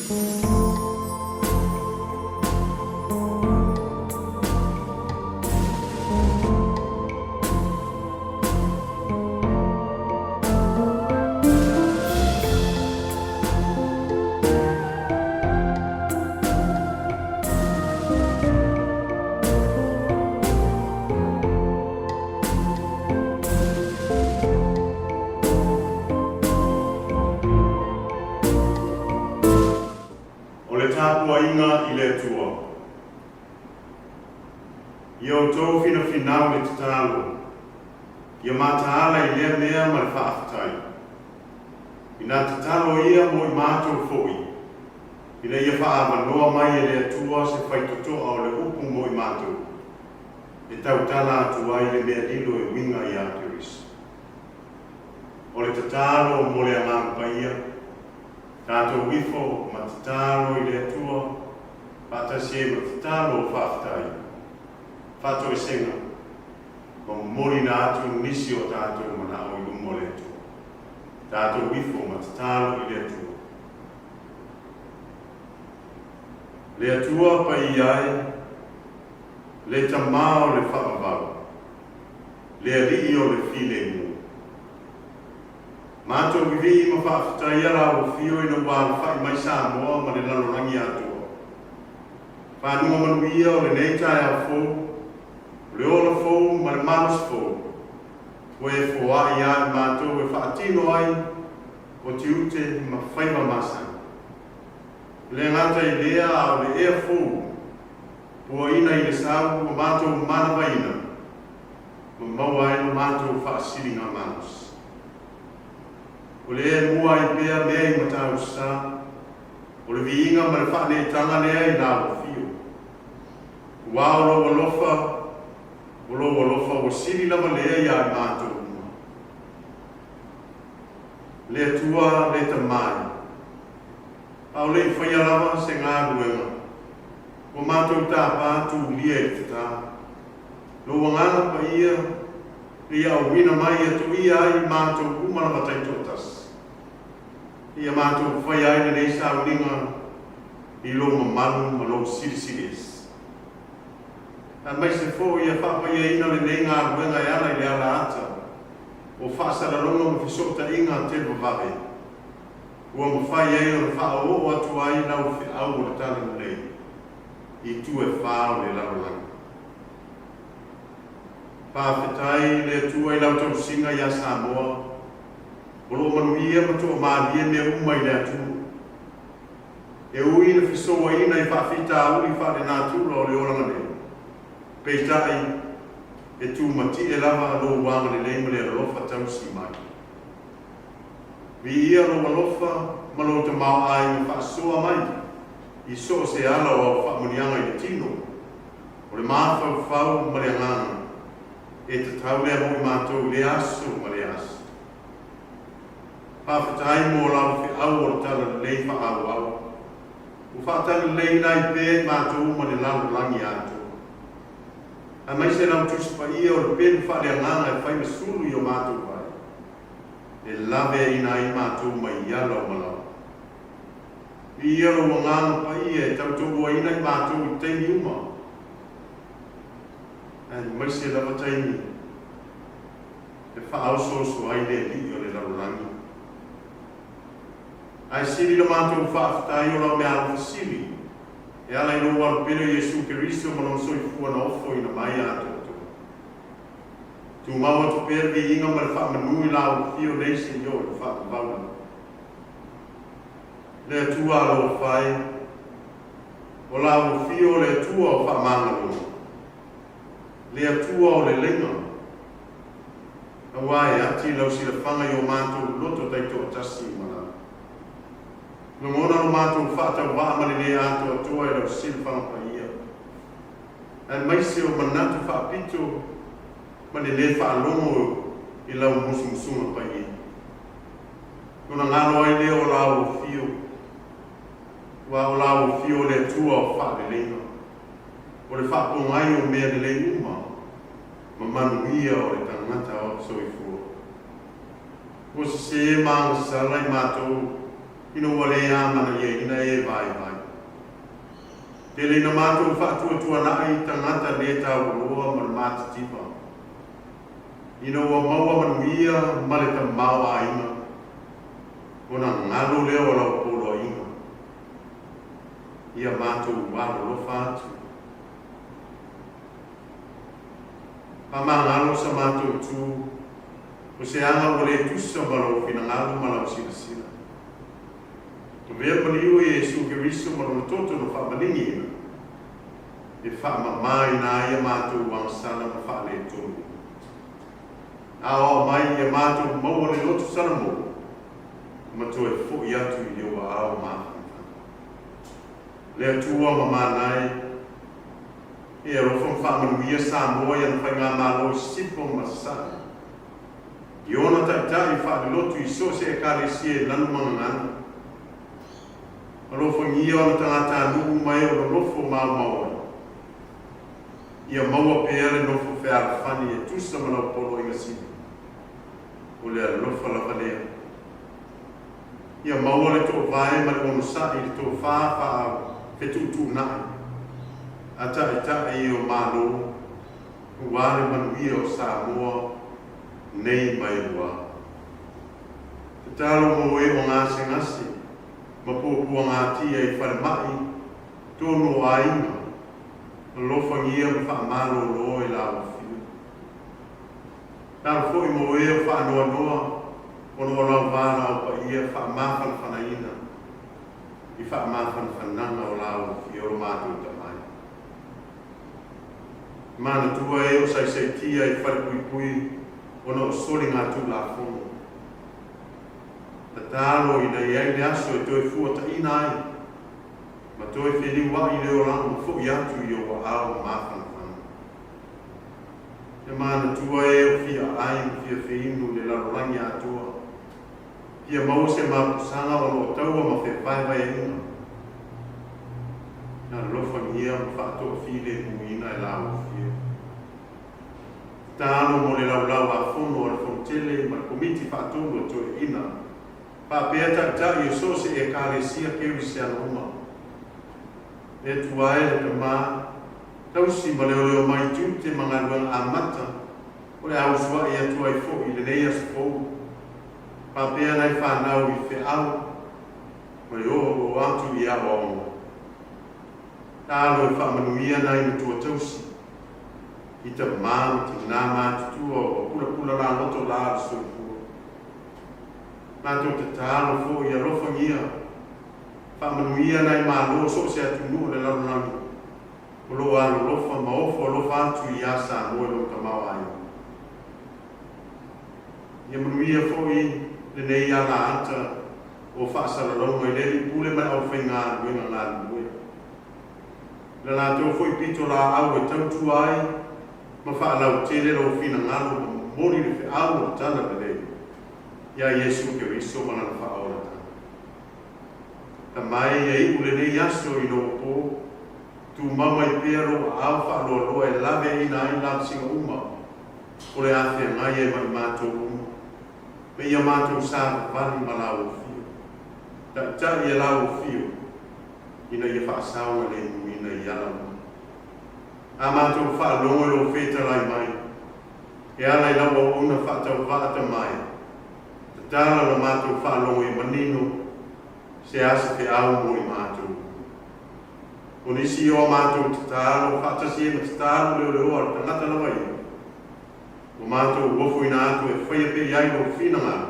O le tapuaiga i le Atua. Ia outou finafinau le tatalo, ia mataala i lea mea ma le faafetai. Ina tatalo ia mo i matou foi, ina ia faaavanoa mai e le Atua se faitotoa o le upu mo i matou, e tautala atu ai le mea lilo e uiga iā Keriso. O le tatalo mo le Agaga Paia, tatou ifo ma tatalo i le Atua, faatasi ai ma tatalo o faafetai, faatoesega, ma momolina atu nisi o tatou manao i luma o le Atua. Tatou ifo ma tatalo i le Atua. Le Atua paia e, le Tama o le faavavau, le Alii o le filemu. Matou vivii ma faafetaia la ua fio ina ua alafai mai Samoa ma le lalolagi atoa. Fanuga manuia o lenei taeao fou, o le ola fou ma le malosi fou, ua e foai ia i matou e faatino ai o tiute ma faiva masani. E le gata i lea a o le ea fou, puaina i le sau ua matou manavaina, ma maua ai lo matou faasiliga malosi. O le e mua ai pea mea i Matausa, o le viiga ma le faaneetaga lea i la ua fio. Ua o lou alofa, o lou alofa ua sili lava lea iā i matou uma. Le Atua le Tamai, a o le i faia lava se galuega, ua matou tapa tulia i le tatā. Lou Agaga Paia, ia auina mai ia toia ai matou uma lava taitoatasi. Ia matou faia ai lenei sauniga i lou mamalu ma lou silisili ese. Aemaise foi ia faapaiaina lenei galuega e ala i le ala ata o faasalalauga ma fesootaiga televavave ua mafai ai ona faaoooo atu ai lau feau o le Talalelei i itu e fa o le lalolagi. Faafetai i le Atua i lau tausiga iā Samoa, o lo o manuia ma toamalie mea uma i le atunuu. E ui na fesouaina i faafitauli faalenatura o le olaga nei, peitai, e tumatie lava lou agalelei ma le alofa tausi mai. Viia lou alofa ma lou tamaoaiga faasoa mai i so o se ala o au faamanuiaga i le tino, o le mafaufau ma le agaga, e tatau lea mo i matou i lea aso ma lea aso. Faafetai mo lau feau o le talalelei faaauau, ua faatalaleiina ai pea i matou ma le lalolagi atoa. Aemaise lau Tusi Paia o le pelu faaleagaga e fai ma sulu i o matou vai, e laveaiina ai matou mai ala o malaga. Viia lou Agaga Paia e tautoaluaina i matou i taimi uma, aemaise lava taimi e faaosooso ai le Alii o le lalolagi. Ae sili la matou faafetai o lau meaalofa sili e ala i lou Alupele o Iesu Keriso ma lona soifua na ofoina mai atoatoa. Tumau atu pea le viiga ma le faamanu i la ua fio nei seia oo i le faavavau lava. Le Atua alofa e, o la ua fio le Atua o faamagaloga, le Atua o leleiga, aua e ati lau silafaga i o matou loto taitoatasi ma lau lagona lo matou faatauvaa ma le le atoatoa i lau silafaga paia, aemaise o manatu faapito ma le le faalogo i lau musumusuga paia. Ona galo ai lea o la ua fio, aua o la ua fio le Atua o faaleleiga, o le faapogai o mea lelei uma ma manuia o le tagata soifua. Ua sese ma agasala i matou. Ina ua le amanaiaina e vaivai. Tele ina matou faatuatuanai i tagata le taualoa ma le matitiva. Ina ua maua manuia ma le tamaoaiga, ona galo lea o lau poloaiga. Ia matou alolofa atu. Faamagalo sa matou tu, o se aga ua le tusa ma lou finagalo ma lau silasila. Avea maliu e Iesu Keriso ma lona toto na faamaligi ina, e faamama ina ai a matou agasala ma faaletonu. Aoao mai ia matou maua le loto salamo ma toe fo'i atu i ou aao mafanafana. Le Atua ma manai, e alofa ma faamanuia Samoa i ana faigamalo i sisifo ma sasae. I ona taitai faalelotu i so o se Ekalesia i lanu ma gagana. Alofagia ona tagatanuu ma e o nonofo maomao ai. Ia maua pea le nofo fealofani e tusa ma lau poloaiga sili, o le alofa lava lea. Ia maua le toovae ma le onosai i le tofa faafetuutuunai a taitai o Malo aua le manuia o Samoa nei ma e lua. Tatalo mo e o gasegase ma puapuagatia i falemai tonu o aiga, alofagia ma faamalolo i la ua fiu. Tatalo foi mo e o faanoanoa ona o lau valaau paia faamafanafanaina i faamafanafanaga o la ua fia o lo matou tamai. Manatua e o saisaitia i falepuipui ona o soligatulafono. Tatalo ina i ai le aso e toe fuataina ai ma toe feliuai le olaga ma fo'i atu i ou aao mafanafana. E manatua e o fia ai ma fia feinu i le lalolagi atoa. Fia maua se mapusaga ona o taua ma fevaevaeaiga. Alofagia ma faatoafilemuina e la ua fia. Tatalo mo le laulau a fono a le Fonotele ma le Komiti Faatonu a Toeaiina, faapea taitai o so o se Ekalesia Kerisiano uma. Le Atua e le Tama, tausi ma leoleo mai tiute ma galuega amata o le a usuai atu ai fo'i i lenei aso fou, faapea nai fanau i feau ma le oooo atu i aoaoga. Talo e faamanuia nai matua tausi i tamā ma tinā matutua ua pulapula laloto la o le soifua. Matou tatalo fo'i alofagia, faamanuia nai Malo so o se atunuu o le lalolagi o lo o alolofa ma ofo alofa atu iā Samoa i lona tamaoaiga. Ia manuia fo'i lenei alaata o faasalalauga i le Alii Pule ma le aufaigaluega galulue. I le latou foi pito laau e tautua ai ma faalautele lou finagalo ma momoli le feau o le Tala Lelei iā Iesu Keriso ma Lana faaolataga. Tamai ia iu lenei aso i lou po, tumau ai pea lou aao faaloaloa e laveaiina ai lavasiga uma o le a feagai ai ma i matou uma, me ia matou savavali ma la ua fio. Taitai e la ua fio ina ia faasaogalemuina i ala uma. A matou faalogo i lou fetalai mai, e ala i lau auauna faatauvaa tamai, tatala la matou faalogo ia manino se a se feau mo i matou uma. O nisi o a matou tatalo, faatasi ai ma tatalo leoleoa a le tagata lava ia, ua matou ofoina atu e faia pea i ai lou finagalo,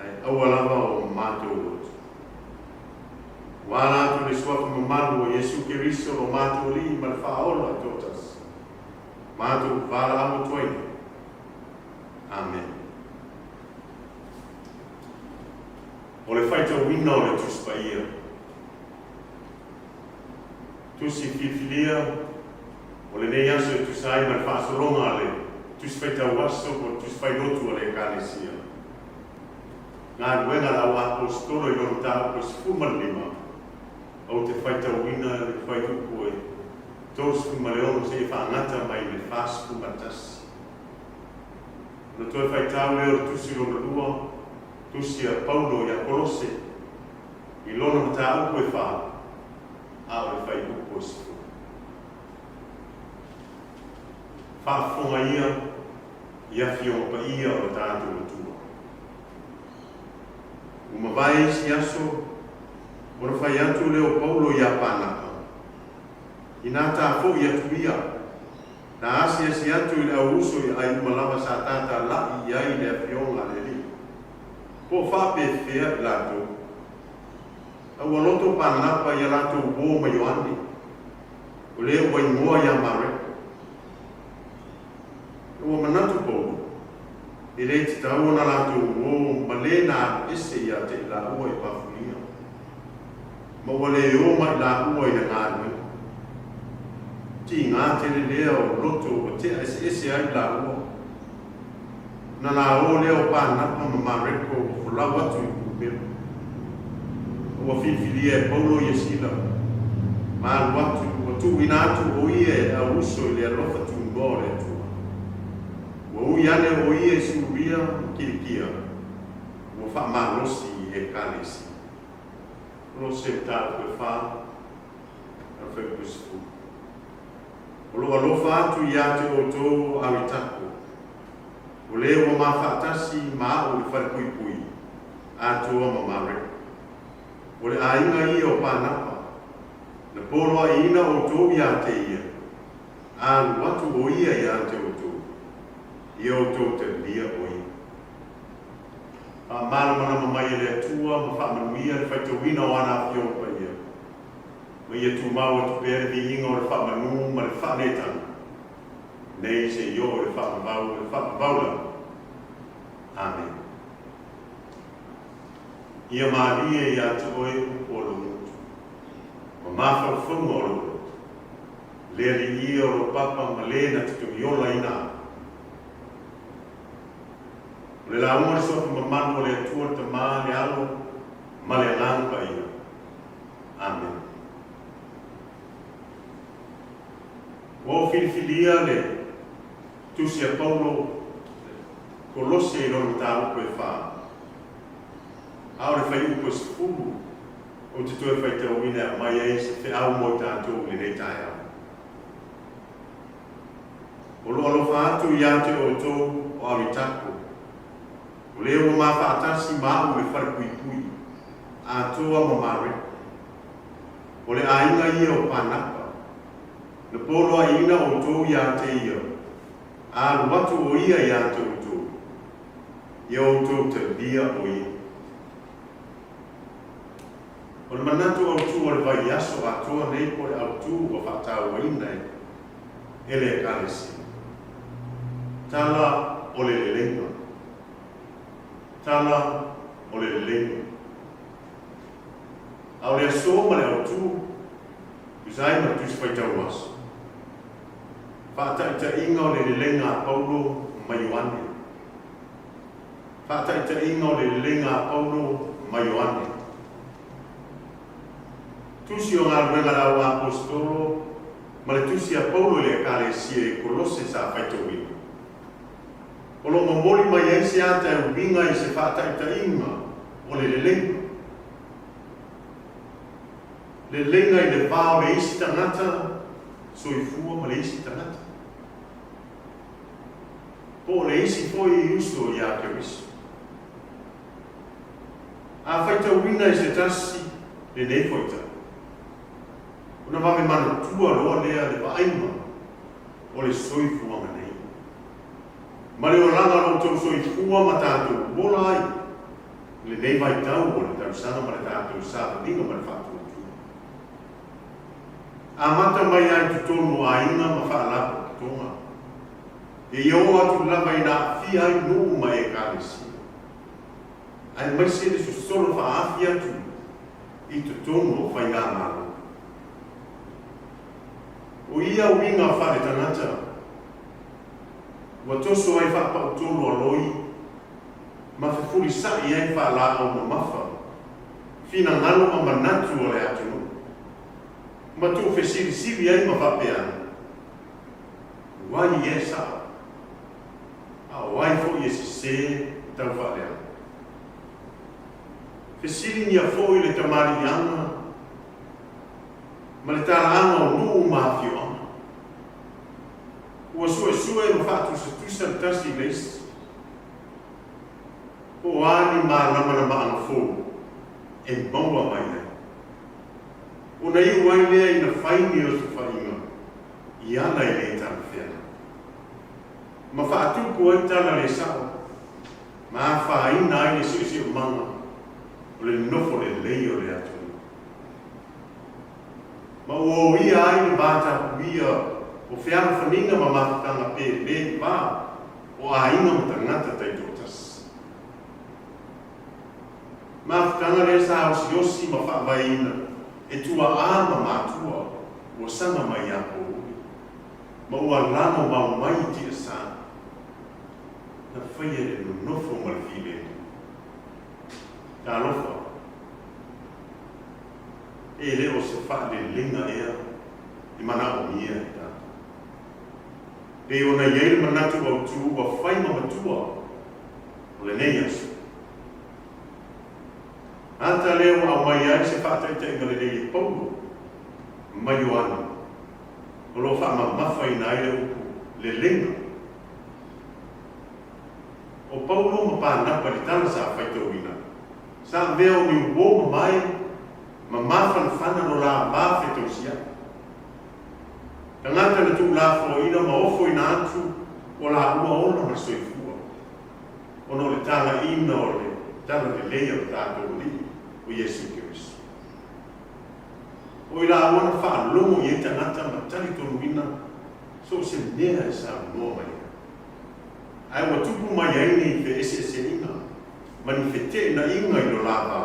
ae aua lava o matou loto. Ua ala atu le suafa mamalu o Iesu Keriso lo matou Alii ma le Faaola e toatasi, matou valaau atu ai nei. Amene. O le faitauina o le Tusi Paia. Tusi filifilia o lenei aso e tusa ai ma le faasologa a le Tusi Faitau Aso po o le Tusi Failotu a le Ekalesia. Galuega a le Au Aposetolo i lona mataupu e 15, ou te faitauina le fuaiupu e 36 seia faagata mai le 41. Ona toe faitau lea o le Tusi lona lua, Tusi a Paulo ia Kolose. lona mataupu e fa, a o le fuaiupu e 10. Faafofoga ia i Afioga paia o le tatou Atua. Ua mavae isi aso, ona fai atu lea o Paulo iā Panapa, Inā tā foʻi atu ia, na asiasi atu i le au uso i ai uma lava sa tātālaʻi i ai le Afioga a le Alii. Po o faapefea i latou? A ua loto Panapa i a latou uō ma Ioane, o le ua igoa iā Mareko. A ua manatu Paulo, e lē tatau ona latou uō ma lē na alu ese iā te i lāua i Pafulia, ma ua lē ō mai lāua i le galuega. Tīgā tele lea o loto ua tea eseese ai lāua. Ona la ō lea o Panapa ma Mareko ua folau atu i Kupero. A ua filifilia e Paulo ia Sila, ma alu atu, ua tuuina atu ʻo ia e le au uso i le alofa tunoa o le Atua. Ua ui ane ʻo ia i Suria ma Kilikia, ua faamalosi i Ekalesia. Kolose mataupu e fa, a le fuaiupu e 10. O loo alofa atu iā te outou o Aritako, o le ua ma faatasi ma aʻu i le falepuipui, atoa ma Mareko. O le aiga ia o Panapa, na poloaiina outou iā te ia, a alu atu o ia iā te outou, ia outou talia o ia. Faamalamalama mai e le Atua ma faamanuia le faitauina o ana Afioga Paia. Ma ia tumau atu pea le viiga o le faamanū ma le faaletanu, nei se i oo i le faavavau o le faavavau lava. Amene. Ia mālie iā te oe upu o lou gutu, ma mafaufauga o lou loto, le aliia o lou papa ma le na te togiola ina au. O le lauga o le Suafa mamalu o le Atua le Tama, le Alo, ma le Agaga Paia. Amene. Ua ou filifilia le Tusi a Paulo Kolose i lona mataupu e fa, a o le fuaiupu e 10 ou te toe faitauina e aumai ai se feau mo i tatou i lenei taeao. O loo alofa atu iā te outou o Aritako, o le ua ma faatasi ma aʻu i le falepuipui, atoa ma Mareko. O le aiga ia o Panapa, na poloaiina outou iā te ia, a alu atu o ia iā te outou, ia outou talia o ia. O le manatu autū o le vaiaso atoa nei po o le autū ua faatauaina e le Ekalesia. Tala o le leleiga. Tala o le leleiga. A o le aso ma le autū, tusa ai ma le Tusi Faitau Aso. Faataitaiga o le leleiga a Paulo ma Ioane. Faataitaiga o le leleiga a Paulo ma Ioane. Tusi o Galuega a le Au Aposetolo ma le Tusi a Paulo i le Ekalesia i Kolose sa faitauina. O lo o momoli mai ai se ata e uiga i se faataitaiga o le leleiga. Leleiga i le va o le isi tagata soifua ma le isi tagata. Po o le isi foi uso iā Keriso. A faitauina i se tasi lenei foitau, ona vave manatua loa lea le vaaiga o le soifuaga nei. Ma le olaga o lo outou soifua ma tatou ola ai i lenei vaitau o le tausaga ma le tatou savaliga ma le faatuatua. Amata mai lava i totonu o aiga ma faalapotopotoga, e ia oo atu lava ina aafia ai nuu ma Ekalesia, aemaise le sosolo faaafi atu i totonu o faigamalo. O ia uiga faaletagata ua toso ai faapautolu a loi ma fefulisaʻi ai faalaau mamafa, finagalo ma manatu o le atunuu, ma tuufesilisili ai ma faapea ane, O ai ea e saʻo, a o ai foi e sesē ma tau faaleaga? Fesiligia foi le tamaliiaga ma le talaaga o nuu ma afioaga. Ua suesue ma faatusatusa le tasi i le isi. Po o a ni malamalamaaga fou e maua mai ai. Ona iu ai lea ina fai ni osofaiga i ala e le talafeagai. Ma faatupu ai tala le sao ma afaina ai le siosiomaga o le nofo lelei o le atunuu. Ma ua oia ai le vatapuia o fealofaniga ma mafutaga pe le i va o aiga ma tagata taitoatasi. Mafutaga lea sa osiosi ma faavaeina e tuaa ma matua ua saga mai ia Pouli, ma ua lagomau mai i tiasa na faia i le nonofo ma le filemu. Talofa, e le o se faalelega ea e manaomia e tatou. Pei ona i ai le manatu autu ua fai ma matua o lenei aso. Ata lea ua aumai ai se faataitaiga lelei e Paulo ma Ioane o lo o faamamafaina ai le upu lelega. O Paulo ma Panapa i le tala sa faitauina, sa avea o ni uo mamae ma mafanafana lo la va fetausiai. Tagata na tuulafoaina ma ofoina atu o laua ola ma le soifua, ona o le talaiina o le talalelei a lo tatou Alii o Iesu Keriso. O i laua na faalogo i ai tagata ma talitonuina so o se mea e saunoa mai ai. Ae ua tupu mai ai ni feeseeseaiga ma ni feteenaiga i lo la va,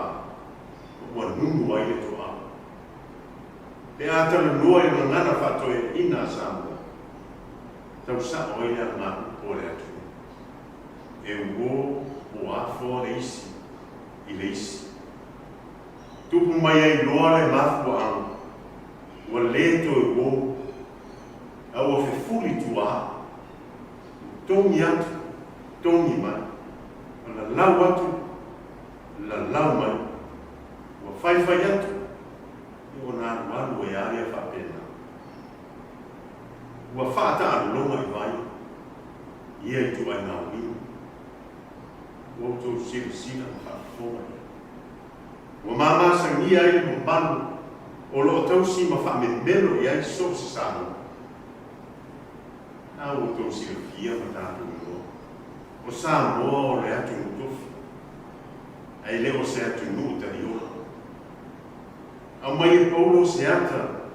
ma ua nunu ai le toau. Pe a talanoa i le gagana faatoeaina a Samoa, tau sao ai le alagapupu a le atunuu. E uo po afoa le isi i le isi. Tupu mai ai loa le mafuaaga, ua le toe uo, a ua fefuli tuaa, ua togi atu, togi mai, ua lalau atu, lalau mai, ua faifai atu, ia ona alualu ai lava lea faapena. Ua faataaloga i vai ia ituaiga uiga. Ua outou silasila ma faafofoga i ai. Ua mamasagia ai le mamalu o lo o tausi ma faamemelo i ai so o se Samoa. A ua outou silafia ma tatou iloa, o Samoa o le atunuu tofi, ae le o se atunuu taliola. Aumai e Paulo se ata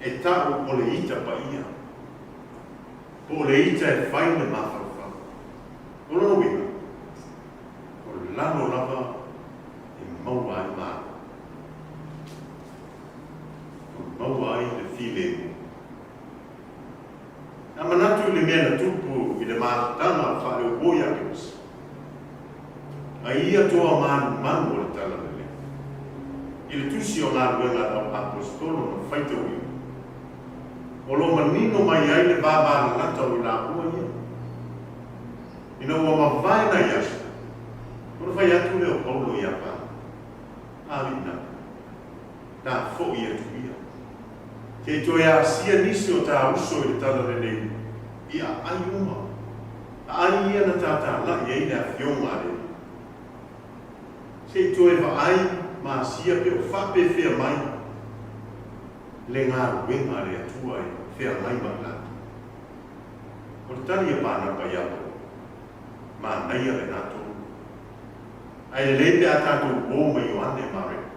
e ta'u o le ita paia, po o le ita e fai le mafaufau. O lona uiga, o lalo lava e maua ai malo, ma maua ai le filemu. A manatu i le mea na tupu i le mafutaga faaleupoi ia Keriso, a ia toa manumanu o le Talalelei, i le tusi o galuega a le Aposetolo na faitauina, o lo o manino mai ai le vavalalata o i laua ia. Ina ua mavae nai aso, ona fai atu lea o Paulo iā Pana, Alii nā, ta foʻi atu ia. Kei toe asia nisi o tā uso i le Talalelei i aai uma, aai ia na tātālaʻi ai le afioga a le Alii. Se i toe vaai ma asia pe o faapefea mai le galuega a le Atua e feagai ma i latou. O le tali a Panapa iā Paulo, Manaia lena tonu. Ae lelei pe a tatou uo ma Ioane Mareko.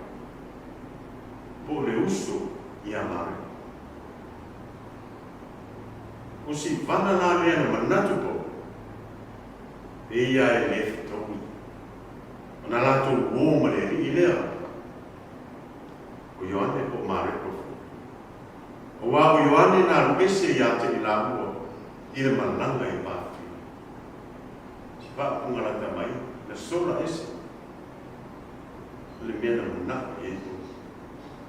Po o le uso ia Mareko. O Sivana la lea na manatu Paulo, e ia e le fetaui. Ona latou uo ma le alii lea, o Ioane po o Mareko foi. Aua o Ioane na alu ese iā te i lāua i le malaga i Pafili. Si faaupuga lata mai, na sola ese le mea na manao i ai Paulo.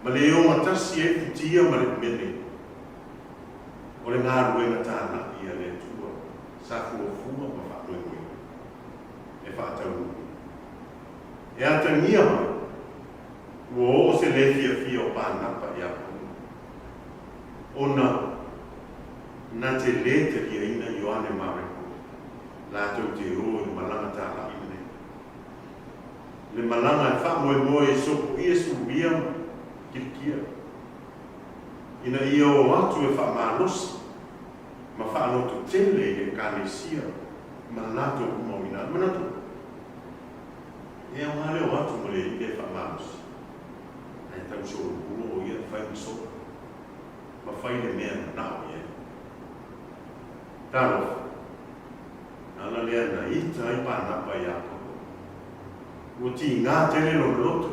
Ma le ogatasi ai futia ma le umele o le galuega tānaʻi a le Atua sa fuafua ma faamoemoe e faataunuu. E atagia mai. le fiafia o Panapa ia Paulo, ona na te lē taliaina Ioane Mareko latou te o i le malaga tāla'i lenei. Le malaga e faamoemoe e sopoia Suria ma Kilikia, ina ia o atu e faamalosi ma faalototele i le Ekalesia ma latou uma o i ina. Manatu, e aoga le o atu ma le alii e faamalosi, ae tau solomua o ia e fai ma sola, ma fai le mea e manao i ai. Talofa, o le ala lea na ita ai Panapa iā Paulo. Ua tigā tele lona loto,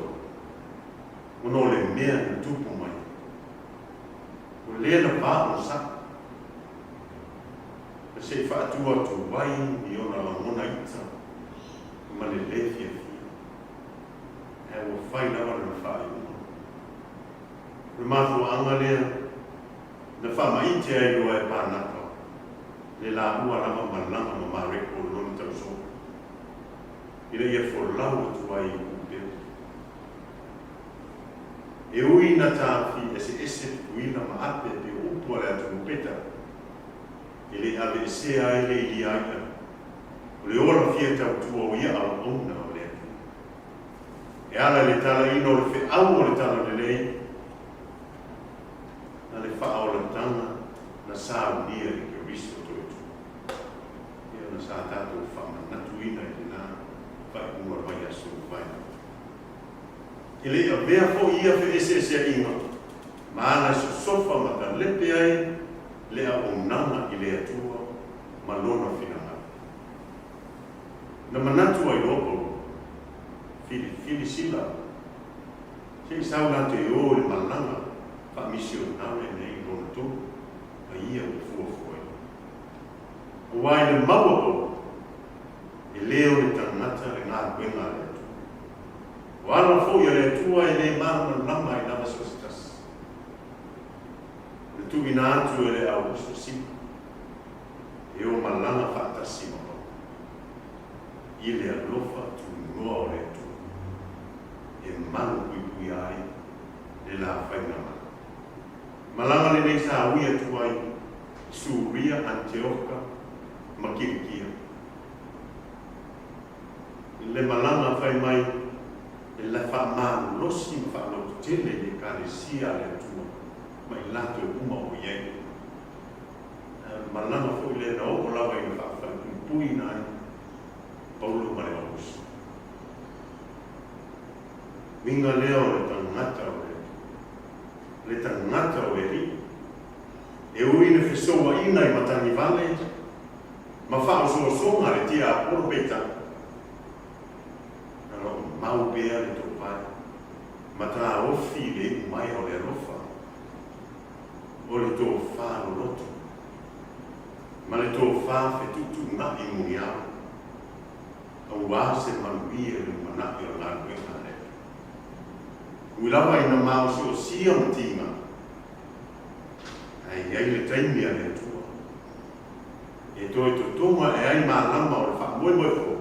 ona o le mea na tupu mai. Ua le na va ona saʻa, na se i faatu atu ai ni ona lagona ita ma le lē fiafia, ae ua fai lava lana faaiuga. O le mafuaaga lea na faamaite ai loa e Panapa le laua lava malaga ma Mareko lona tausoga, ina ia folau atu ai i Kupero. E ui ina taofi eseese Tutuila ma Ape pei o upu a le atunuu Peta, e le aveesea ai le ilia aiʻa, o le ola fia tautua o ia auauna o le Atua. E ala i le talaina o le feau o le Talalelei na le faaolataga na saunia e Keriso Toetua. Ia ona sa tatou faamanatuina i lena faaiuga o le vaiaso ua mavae nei. E le i avea foi ia feeseeseaiga ma ala e sosofa ma talepe ai le auaunaga i le Atua ma Lona finagalo. Na manatu ai loa Paulo, Filifili Sila, se i sau la te o i le malaga faamisionare nei i lona tonu, a ia ua fuafuaina. Aua i le mau a Paulo, e le o le tagata le galuega a le Atua. O ala foi a le Atua e le malamalama ai lava so o se tasi. O le tuuina atu e le auuso Sila, e o malaga faatasi ma Paulo, i le alofa tunoa o le Atua, e malupuipuia ai le la faigamalaga. Malaga lenei sa ui atu ai i Suria, Anteoka ma Kilikia. Le malaga fai mai e la faamalolosi ma faalototele i Ekalesia a le Atua ma i latou uma o i ai. A o le malaga foi lea na oo lava ina faafalepuipuiina ai Paulo ma le auuso. Uiga lea o le tagata o le Atua. Le tagata o le Alii. E ui ina fesouaina i matagivale ma faaosoosoga le tiapolo peitai, na o mau pea le toovae ma taofi i le iu mai o le alofa o le tofa loloto ma le tofa fetuutuunai muniao aua se manuia i le lumanai o le galuega a le Atua. Ui lava ina maosiosia ma tiga, ae i ai le taimi a le Atua E toe totoga e ai malama o le faamoemoe fou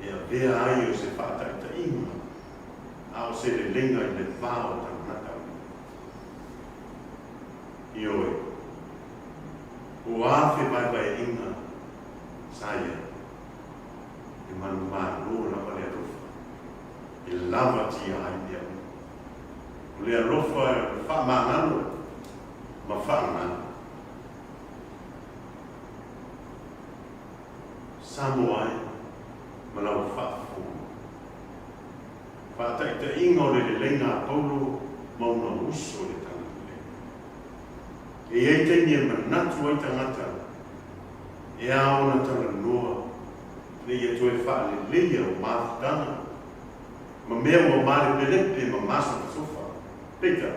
e avea ai o se faataitaiga a o se leleiga i le va o tagata uma. Ioe, o a fevaevaeaiga sa i ai, e manumalo lava le alofa e lavatia ai mea uma. O le alofa e faamagalo ma faagalo. Samoa ai ma lau faafofoga. Faataitaiga o le leleiga a Paulo ma ona uso i le Talalelei. E i ai taimi e manatu ai tagata e ao ona talanoa ina ia toe faaleleia o mafutaga ma mea ua malepelepe ma masofasofa. Peitai,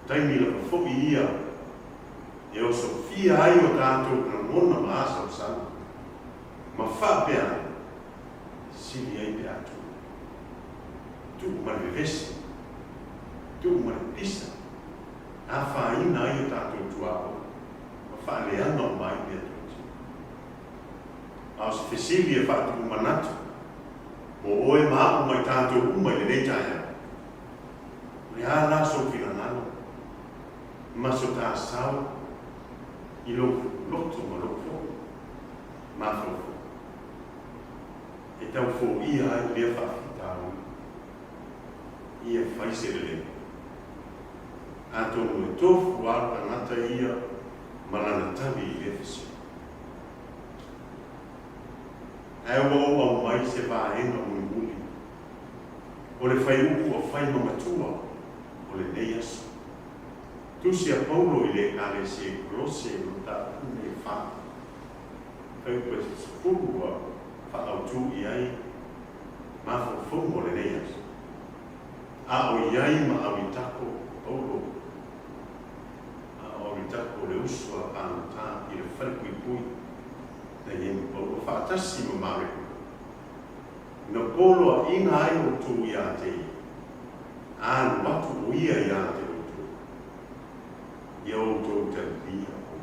taimi lava foi ia e osofia ai o tatou lagona ma asaosaga, ma faapea ai, sili ai pe a tuu. Tuu ma le vevesi, tuu ma le pisa, afaina ai o tatou tuaoi ma faaleaga uma ai mea toetino. A o se fesili e faatupu manatu mo oe ma. ma a'u ma i tatou uma i lenei taeao, o le a la sou finagalo ma so ta sao i lou loto ma lou foi mafaufau e tau foia ai lea faafitauli? Ia fai se lelei. Atonu e tofu lava le tagata ia ma lana tali i lea fesili. Ae ua ou aumai se vaega mulimuli o le faiupu ua fai ma matua o lenei aso. Tusi a Paulo i le Ekalesia i Kolose i mataupu nei e fa, faiupu e 10 ua faaautu i ai mafaufauga o lenei aso. A o i ai ma Auritako o Paulo, a o Auritako le uso a pagota i le falepuipui na i ai ma Paulo faatasi ma Mareko, na poloaiina ai outou ia te ia, a alu atu o ia ia te outou, ia outou talia o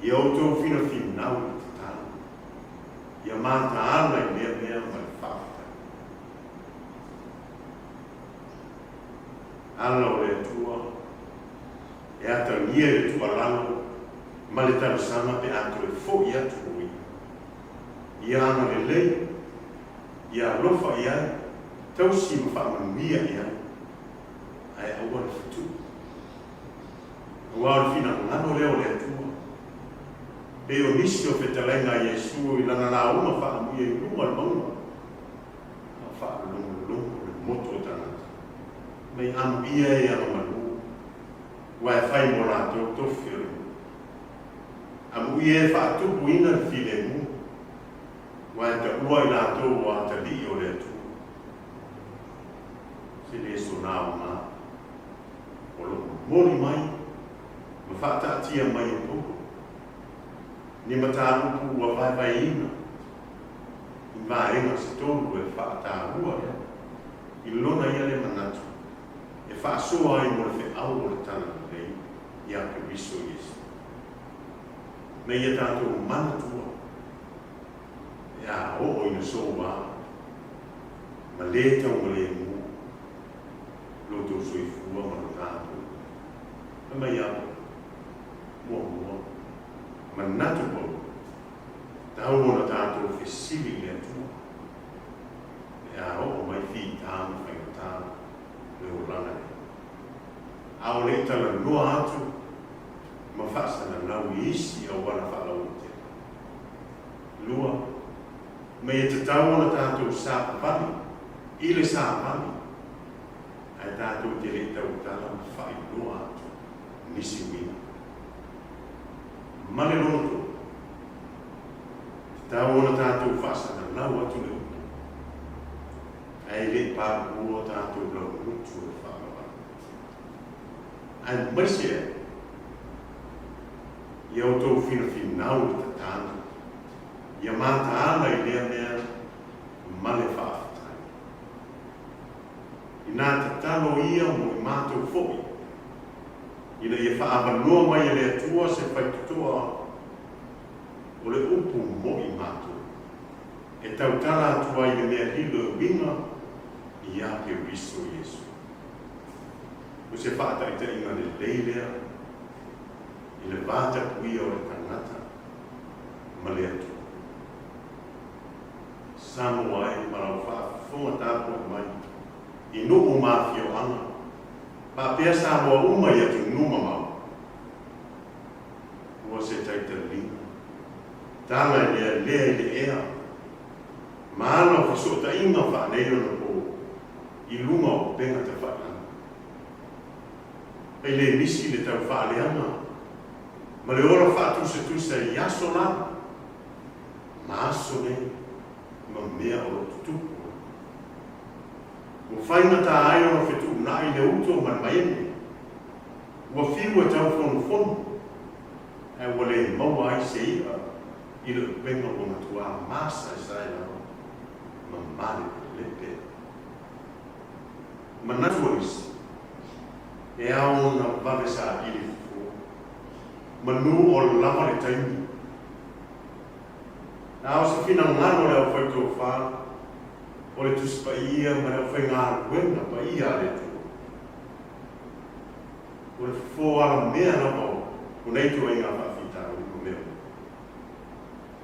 ia outou finafinau i le tatalo. Ia mataala i lea mea ma le faafetai. Ala o le Atua e atagia i le tuualalo ma le talosaga pe a toe foi atu o ia. Ia agalelei, ia alofa i ai, tausi ma faamanuia i ai, ae aua le fetuʻu. Aua o le finagalo lea o le Atua. Pei o nisi o fetalaiga a Iesu i lana lauga faaamuia i luga o le mauga, a o faalogologo le motu o tagata, mai amuia e ana malu, ua e fai mo latou tofi o le nuu. Amuia e faatupuina le filemu, ua e taua i latou o atalii o le Atua. Se le sona aoga o lo o momoli mai ma faataatia mai e Paulo ni mataupu ua vaevaeina i vaega se tolu e faataua i lona ia lea manatu e faasoa ai mo le feau o le Tala Lelei iā Keriso Iesu. Me ia tatou manatua e a oo ina soua ma lē taugalemu lo outou soifua ma lo tatou Fai mai au, muamua, manatu Paulo, tau ona tatou fesili i le Atua pe a oo mai fita ma faigata le olaga nei. A o le i talanoa atu ma faasalalau i isi auala faalauaitele. Lua, ma ia tatau ona tatou savavali i le savali ae tatou te le i tautala ma faailoa atu nisi uiga. Ma le loto, tatau ona tatou faasalalau atu le upu, ae le i paluua tatou laugutu o le faavavau. Aemaise ai ia outou finafinau i le tatalo, ia mataala i lea mea ma le faafetai. Inā tatalo ia mo i mātou foi, ina ia faaavanoa mai e le Atua se faitotoa o le upu mo i mātou, e tautala atu ai le mea lilo e uiga iā Keriso Iesu. O se faataitaiga lelei lea i le vatapuia o le tagata ma le Atua. Samoa e ma lau faafofoga tapuai mai i nuu ma afioaga faapea Samoa uma i atunuu mamao. Ua se taitaliga, tala e lealea i le ea, ma ala o fesootaiga faaneionapo i luga o upega tafailagi. E le misi le tau faaleaga ma le ola faatusatusa i aso la ma aso nei ma mea o lo o tutupu ai. Ua faigata ai ona fetuunai le uto ma le maene. Ua fiu e tau fonofono, ae ua le maua ai se i'a i le upega ua matuā masaesae lava ma malepelepe. Manatu o nisi, e ao ona vave saili fofo, manu o lava le taimi. A o se. finagalo o le aufaitofa, o le Tusi Paia ma le aufaigaluega paia a le Atua. O le fofo alamea lava o nei ituaiga faafitauli ma mea uma.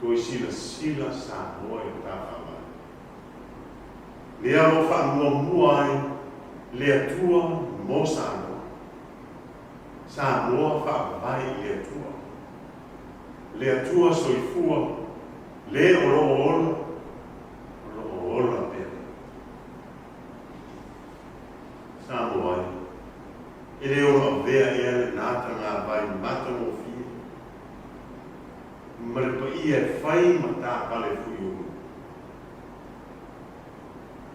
Toe silasila Samoa i lo ta Faavae. Lea o lo o faamuamua ai le Atua mo Samoa. Samoa faavae i le Atua. Le Atua soifua, le o lo o ola, o lo o ola pea. Samoa e, e le ono avea ea lena tagavai matagofie ma le paia e fai ma tāpale fuiulu.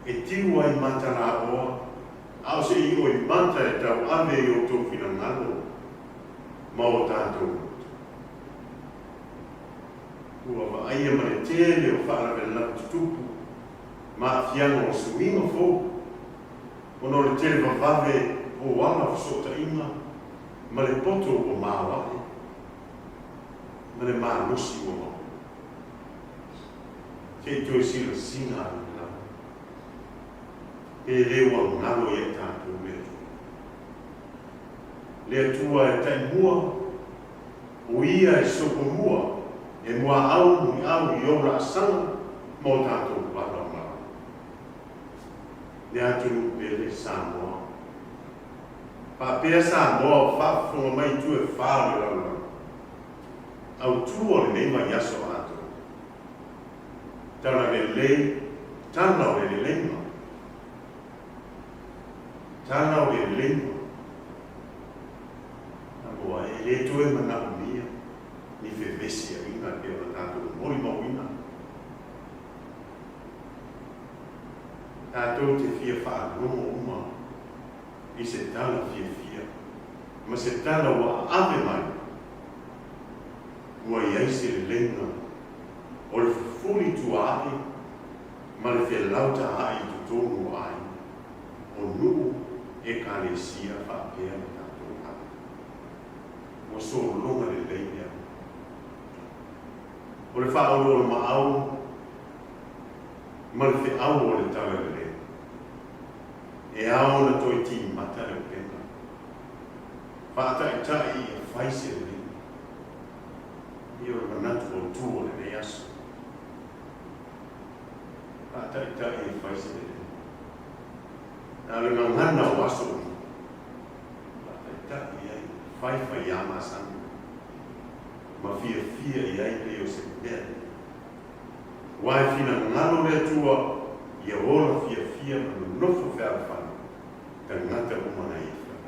E tiu ai mata laoa, a o se i oi mata e tauave i outou finagalo ma o tatou motu. Ua vaaia ma le tele o faalavelave tutupu ma aafiaga o suiga fou, ona o le tele vavave o ala fesootaiga ma le poto ua maoae ma le malosi ua maua. Se i toe silasila ane lava, pe le ua galo ia i tatou le Atua. Le Atua e taimua, o Ia e sokomua, e muaau muliau i ou laasaga ma o tatou ala o malo. Le atunuu pele Samoa. Faapea Samoa o faafofoga mai i itu e fa o le lalolagi. Autu o lenei vaiaso atoa. Tala lelei, tala o le leleiga. Tala o le leleiga. Samoa, e le toe manaomia ni fevesiaiga e pei ona tatou molimauina. Tatou te fia faalogo uma i se tala fiafia ma se tala ua aave mai, ua i ai se leleiga o le fufuli tua ae ma le felauta ae i totonu o aiga, o nuu, ekalesia faapea ma tatou alo. Ua sologa lelei mea uma. O le faaoloolomaau ma le feau o le tala lelei, e ao ona toe timata le upega. Faataitai ia fai se lelei. Ia o le manatu autu o lenei aso. Faataitai ia fai se lelei. Na o le gagana o aso uma. Faataitai i ai, faifai ia masani. Ma fiafia i ai pei o se mea lelei. Aua e finagalo le Atua ia ola fiafia ma nonofo fealofani tagata uma na ia fai.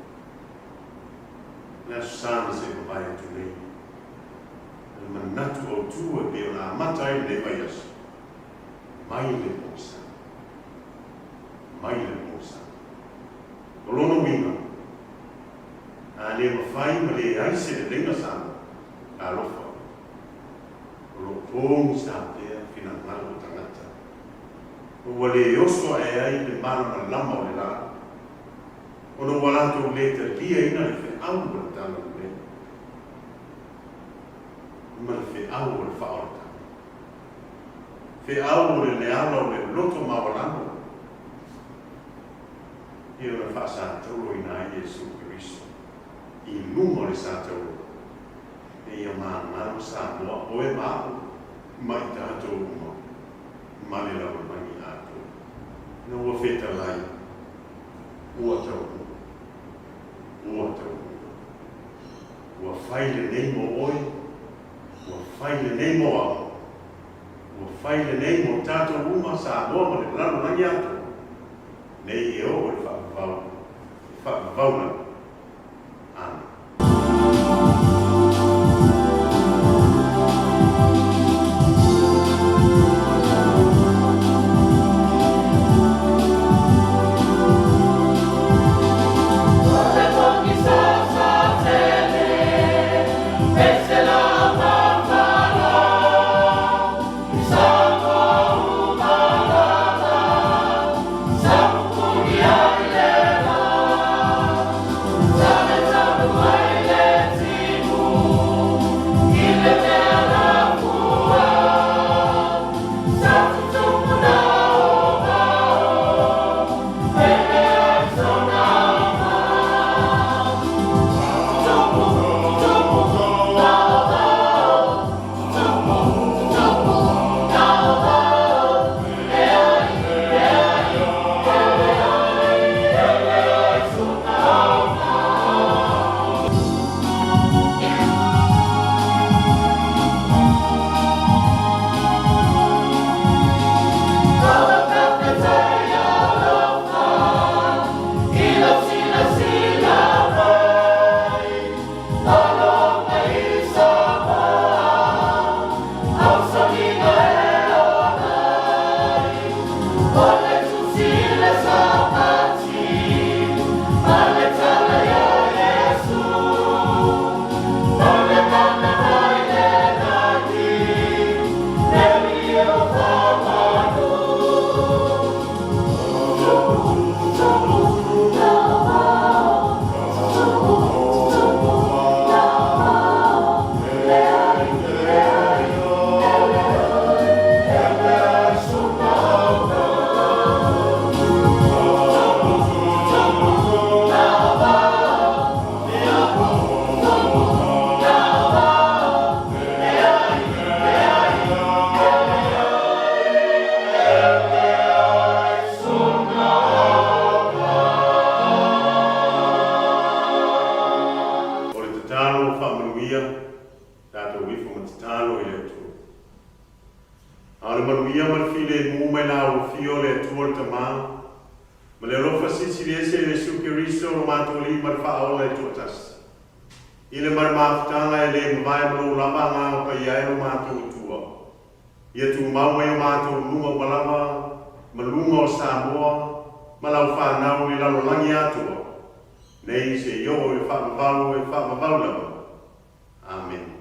O le Aso Sa na seʻi mavae atu nei, o le manatu autu e pei ona amata ai lenei vaiaso, mai le pogisa. Mai le pogisa. O lona uiga, a le mafai ma leai se leleiga Samoa, talofa. O lo o pogisa pea finagalo o tagata, ma ua le oso ae ai le malamalama o le la, ona ua latou le taliaina le feau o le tala lelei ma le feau o le faaolataga, feau o le leala o le loto maualalo, pei ona faasatauloina ai Iesu Keriso i luga o le satauro. E ia magalo Samoa, oe ma a'u, ma i tatou uma, ma le lalolagi atoa. Ina ua fetalai, ua taunuu, ua taunuu. Ua fai lenei mo oe, ua fai lenei mo a'u, ua fai lenei mo tatou uma, Samoa ma le lalolagi atoa, nei e oo i le faavavau, faavavau lava. Amene. le Afio o le Atua le Tamā, ma le alofa silisili ese o Iesu Keriso lo matou Alii ma le Faaola e toatasi, i le ma le mafutaga e le mavae ma lou lava Agaga Paia ai lo matou Atua, ia tumau mai o matou luga uma lava ma luga o Samoa ma lau fanau i le lalolagi atoa, nei seia oo i le faavavau e faavavau lava. Amene.